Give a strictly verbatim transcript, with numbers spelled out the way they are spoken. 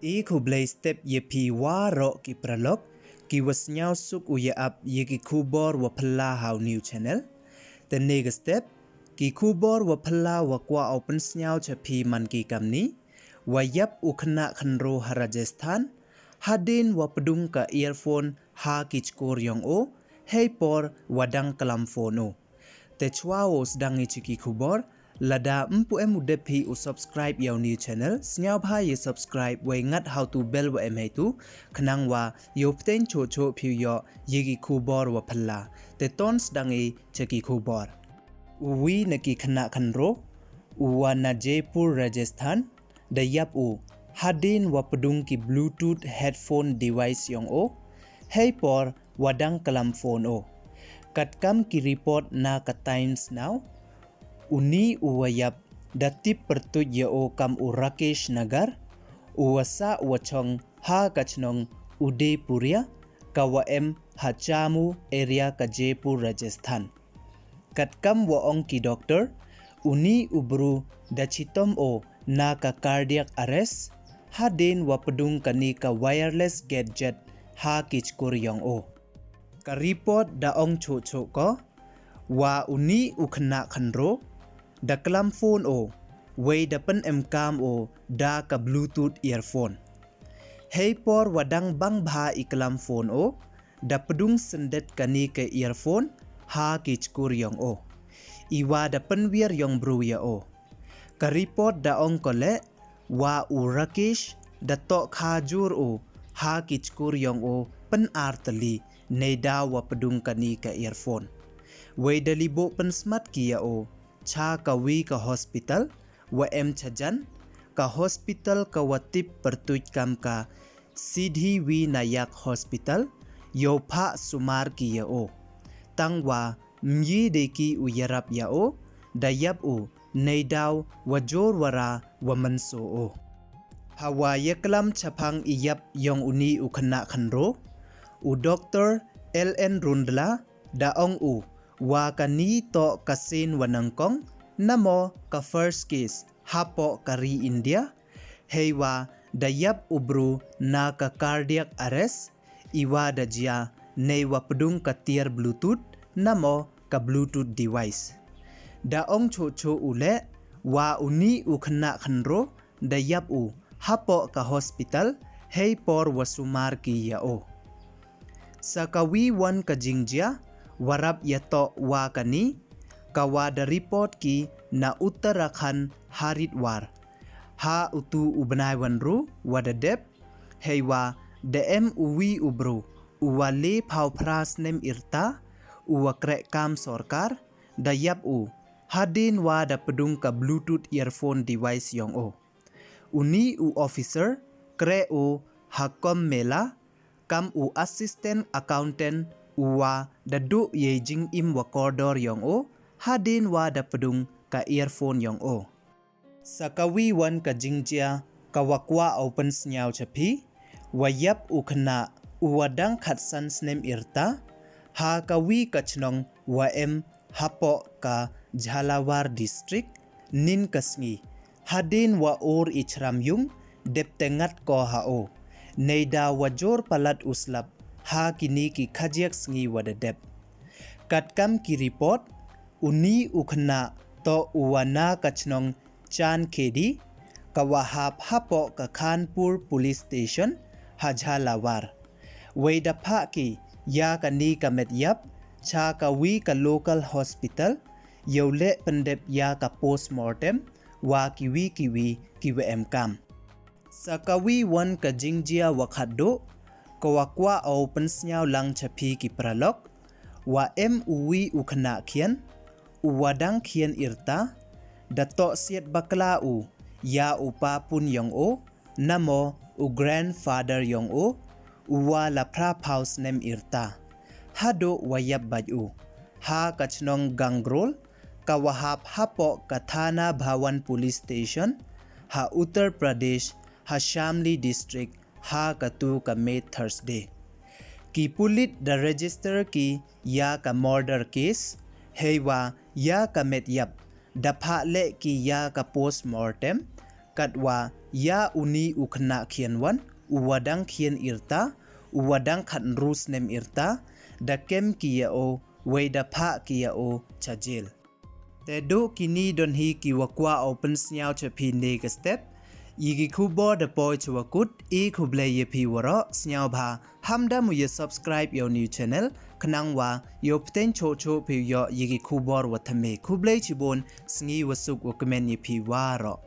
I khublei step ya phi waroh ki paralok, ki wa sniawsuk u ya ap ya ki khubor wa phylla ha u new channel. Te ne ka step, ki khubor wa phylla wa kwah u pynsniaw cha phi man ki kamni, wa yap u khynnah khynraw ha Rajasthan, hadien wa pdung ka earphone ha ki chkur yong o, hei por wa dang klam phone o. Te chwa wow sdang i chi ki khubor, lada mpu em u dep phi u subscribe ya u new channel, sniawbha ya subscribe wei ngat ha u tu bell wa em hei tu, khnang wa yow pteng choh choh phi u yoh ya ki khubor wa phylla. Te ton sdang i chi ki khubor. U wi na ki khynnah khynraw, u wa na Jaipur, Rajasthan, da yap u, hadien wa pdung ki Bluetooth headphone device yong o, hei por wa dang klam phone o. Katkam ki report na ka Times Now, u ni u wa yap da tip pyrtuit ya o kam u Rakesh Nagar, u wa sah wa chong ha ka chnong Udaypuria, ka wa em ha Chamu area ka Jaipur, Rajasthan. Katkam wa ong ki doctor, u ni u bru da chitom o na ka cardiac arrest, hadien wa pdung kani ka wireless gadget ha ki chkur yong o. Ka report da ong choh choh ko, wa u ni u khynnah khynraw da klam phone o, wei da pynemkam o da ka Bluetooth earphone. Hei por wa dang bang bha i klam phone o, da pdung syndet kani ka earphone ha ki chkur yong o. I wa da pynwiar yong bru ya o. Ka report da ong ko le, wa u Rakesh da toh kha jur o ha ki chkur yong o pyn ar tylli, neidaw wa pdung kani ka earphone. Wei da liboh pynsmat ki ya o cha ka wi ka hospital wa em chajan, ka hospital ka wa tip pyrtuit kam ka Siddhi Vinayak Hospital, yow phah sumar ki ya o. Tang wa myi de ki u yarap ya o, da yap u, neidaw wa jur wa ra wa mynsaw o. Ha wa ya klam chaphang i yap yong u ni u khynnah khynraw, u doctor L N Rundla da ong u, wa kani toh ka sien wa nyngkong, namo ka first case hapoh ka ri India, hei wa da yap u bru na ka cardiac arrest, i wa da jia nei wa pdung ka tiar Bluetooth, namo ka Bluetooth device. Da ong choh choh u le, wa u ni u khynnah khynraw da yap u hapoh ka hospital, hei por wa sumar ki ya o. Sa ka wi wan ka jingjia wa rap ya toh wa kani, ka wa da report ki na Uttarakhand Haridwar, ha u tu u bnai wa ynru wa da dep, hei wa da em u wi u bru u wa le phaw phra snem yrta, u wa kreh kam sorkar, da yap u, hadien wa da pdung ka Bluetooth earphone device yong o. U ni u officer kreh u ha Kumbh Mela kam u assistant accountant, u wa da duh yei jingim wa kordor yong o, hadien wa da pdung ka earphone yong o. Sa ka wi wan ka jingjia ka wa kwah u pynsniaw cha phi, wa yap u khynnah u wa dang khatsan snem yrta, ha ka wi ka chnong wa em hapoh ka Jhalawar district, nin ka sngi, hadien wa ur i chram yung, dep te ngat ko ha o, neidaw wa jur palat u slap ha kini ki khajiak sngi wa da dep. Katkam ki report, u ni u khynnah toh u wa na ka chnong Chandkhedi, ka wa hap hapoh ka Khanpur Police Station ha Jhalawar. Wei da phah ki ya kani ka met yap cha ka wi ka local hospital, yow leh pyndep ya ka postmortem wa ki wi ki wi ki wa em kam. Sa ka wi wan ka jingjia wa khatduh, ka wa kwah u pynsniaw lang cha phi ki paralok, wa em u wi u khynnah khian, u wa dang khian yrta, da toh siat bakla u ya u pa pun yong o, namo u grandfather yong o, u wa la phra phaw snem yrta, haduh wa yap bait u ha ka chnong Gangrol, ka wa hap hapoh ka Thana Bhawan Police Station ha Uttar Pradesh, ha Shamli district, ha ka tu ka miet Thursday. Ki pulit da register ki ya ka murder case, hei wa ya ka met yap da phah leh ki ya ka postmortem, Katwa ya uni u khynnah khian wan, u wa dang khian yrta, u wa dang khatynru snem yrta, da kem ki ya o, wei da phah ki ya o cha jail. Te du kini don hi ki wa kwah o pynsniaw cha phi ne ka step. Ya ki khubor da poi cha wa kut, i khublei ya phi waroh, sniaw bha, ham da mu ya subscribe ya u new channel, khnang wa yow pteng choh choh phi yoh ya ki khubor wa thymme. Khublei chibun, sngi wa suk wa kmen ya phi waroh.